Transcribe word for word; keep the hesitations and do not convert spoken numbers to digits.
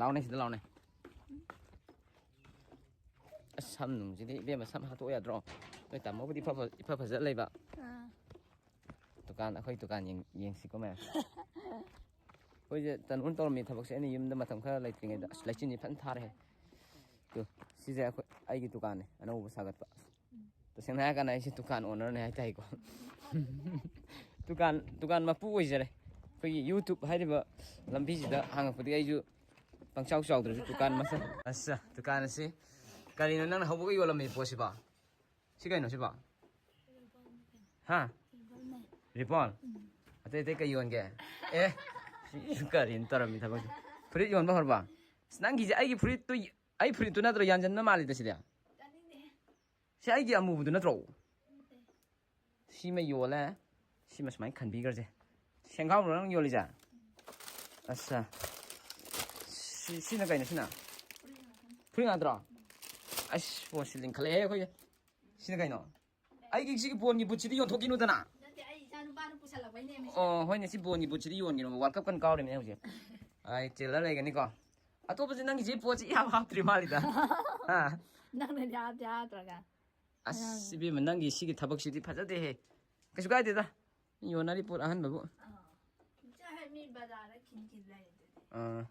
ꯂꯥꯎꯅꯦ, ꯁꯤꯗ ꯂꯥꯎꯅꯦ꯫ ꯑꯁ, ꯁꯝ ꯅꯨꯡꯁꯤꯗꯤ ꯏꯕꯦꯝꯃ, ꯁꯝ ꯍꯥꯠꯇꯣꯛꯑꯣ ꯌꯥꯗ꯭ꯔꯣ? ꯅꯣꯏ ꯇꯥꯃꯣꯕꯨꯗꯤ ꯏꯐ ꯐ-, ꯏꯐ ꯐꯖ ꯂꯩꯕ꯫ ꯑꯥ꯫ ꯗꯨꯀꯥꯟ, ꯑꯩꯈꯣꯏ ꯗꯨꯀꯥꯟ ꯌꯦꯡ-, ꯌꯦꯡꯁꯤꯀꯣ ꯃꯌꯥꯝ꯫ ꯑꯩꯈꯣꯏꯁꯦ ꯇꯅꯨꯅ ꯇꯧꯔꯝꯃꯤ ꯊꯕꯛꯁꯦ ꯑꯩꯅ ꯌꯨꯝꯗ ꯃꯇꯝ ꯈꯔ ꯂꯩꯇ꯭ꯔꯤꯉꯩꯗ꯫ ꯑꯁ, ꯂꯩꯆꯤꯟꯁꯤ ꯐꯖꯅ ꯊꯥꯔꯦ꯫ ꯇꯨ, ꯁꯤꯁꯦ ꯑꯩꯈꯣꯏ, ꯑꯩꯒꯤ ꯗꯨꯀꯥꯟꯅꯦ ꯑꯅꯧꯕ ꯁꯥꯒꯠꯄ꯫ ꯇꯁꯦꯡꯅ ꯍꯥꯏꯔꯀꯥꯟꯗ ꯑꯩꯁꯦ ꯗꯨꯀꯥꯟ owner ꯅꯦ ꯍꯥꯏꯇꯥꯔꯦꯀꯣ꯫ ꯗꯨꯀꯥꯟ, ꯗꯨꯀꯥꯟ ꯃꯄꯨ ꯑꯣꯏꯖꯔꯦ꯫ ꯑꯩꯈꯣꯏꯒꯤ YouTube ꯍꯥꯏꯔꯤꯕ ꯂꯝꯕꯤꯁꯤꯗ ꯍꯥꯡꯉꯛꯄꯗꯒꯤ ꯑꯩꯁꯨ ꯄꯪꯆꯥꯎ ꯆꯥꯎꯗ꯭ꯔꯁꯨ ꯗꯨꯀꯥꯟ ꯃꯁꯛ, ꯑꯁ, ꯗꯨꯀꯥꯟ ꯑꯁꯤ ꯀꯔꯤꯅꯣ ꯅꯪꯅ ꯍꯧꯕꯒ ꯌꯣꯜꯂꯝꯃꯤ ꯄꯣꯠꯁꯤꯕꯣ? ꯁꯤ ꯀꯩꯅꯣ ꯁꯤꯕꯣ? ꯍꯥ? Ribbon? ꯑꯇꯩ ꯑꯇꯩ ꯀꯩ ꯌꯣꯟꯒꯦ? ꯑꯦ, ꯁꯤ ꯀꯔꯤꯅꯣ ꯇꯧꯔꯝꯃꯤ ꯊꯕꯛꯁꯦ? ꯐꯨꯔꯤꯠ ꯌꯣꯟꯕ ꯍꯧꯔꯕ? ꯑꯁ, ꯅꯪꯒꯤꯁꯦ ꯑꯩꯒꯤ ꯐꯨꯔꯤꯠꯇꯨ, ꯑꯩ ꯐꯨꯔꯤꯠꯇꯨ ꯅꯠꯇ꯭ꯔꯣ ꯌꯥꯟꯁꯤꯟꯕ ꯃꯥꯜꯂꯤꯗ ꯁꯤꯗꯤ? ꯁꯤ ꯑꯩꯒꯤ ꯑꯃꯨꯕꯗꯨ ꯅꯠꯇ꯭ꯔꯣ? ꯁꯤꯃ ꯌꯣꯜꯂꯦ꯫ ꯁꯤꯃ ꯁꯨꯃꯥꯏꯅ ꯈꯟꯕꯤꯈ꯭ꯔꯁꯦ꯫ ꯁꯦꯡꯒꯥꯎꯔꯣ ꯅꯪ ꯌꯣꯜꯂꯤꯁꯦ? ꯑꯠꯁꯥ꯫ ꯁꯤ-, ꯁꯤꯅ ꯀꯩꯅꯣ ꯁꯤꯅ? ꯐꯨꯔꯤꯠ ꯉꯥꯛꯇ꯭ꯔꯣ? ꯑꯁ, ꯄꯣꯠꯁꯤ ꯂꯤꯡꯈꯠꯂꯛꯑꯦ ꯑꯩꯈꯣꯏꯁꯦ꯫ ꯁꯤꯅ ꯀꯩꯅꯣ? ꯑꯩꯒꯤ ꯁꯤꯒꯤ ꯕꯣꯜꯒꯤ ꯕꯨꯠꯁꯤꯗꯤ ꯌꯣꯟꯊꯣꯛꯈꯤꯅꯨꯗꯅ꯫ ꯅꯠꯇꯦ, ꯑꯩ ꯏꯆꯥ ꯅꯨꯄꯥꯅ ꯄꯨꯁꯜꯂꯛꯄꯩꯅꯦꯃꯤ꯫ ꯑꯣ, ꯍꯣꯏꯅꯦ, ꯁꯤ ꯕꯣꯜꯒꯤ ꯕꯨꯠꯁꯤꯗꯤ ꯌꯣꯟꯈꯤꯅꯨ꯫ World Cup ꯀꯟꯅ ꯀꯥꯎꯔꯤꯕꯅꯦ ꯍꯧꯖꯤꯛ꯫ ꯑꯩ trailer ꯂꯩꯒꯅꯤꯀꯣ꯫ ꯑꯇꯣꯞꯄꯁꯤ ꯅꯪꯒꯤꯁꯤ ꯄꯣꯠꯁꯤ ꯏꯍꯥꯞ ꯍꯥꯞꯇ꯭ꯔꯤ ꯃꯥꯜꯂꯤꯗ꯫ ꯍꯥ? ꯅꯪꯅꯗꯤ ꯍꯥꯞꯇꯤ ꯍꯥꯞꯇ꯭ꯔꯒ꯫ ꯑꯁ, ꯏꯕꯦꯝꯃ, ꯅꯪꯒꯤ ꯁꯤꯒꯤ ꯊꯕꯛꯁꯤꯗꯤ ꯐꯖꯗꯦꯍꯦ꯫ ꯀꯩꯁꯨ ꯀꯥꯏꯗꯦꯗ꯫ ꯃꯤ ꯌꯣꯟꯅꯔꯤ ꯄꯣꯠ ꯑꯍꯟꯕꯕꯨ꯫ ꯑꯥ꯫ ꯆꯠꯂꯦ, ꯃꯤ ꯕꯖꯥꯔꯗ ꯈꯤꯟ ꯈꯤꯟ ꯂꯩꯔꯤꯗꯨꯗꯤ꯫ ꯑꯥ꯫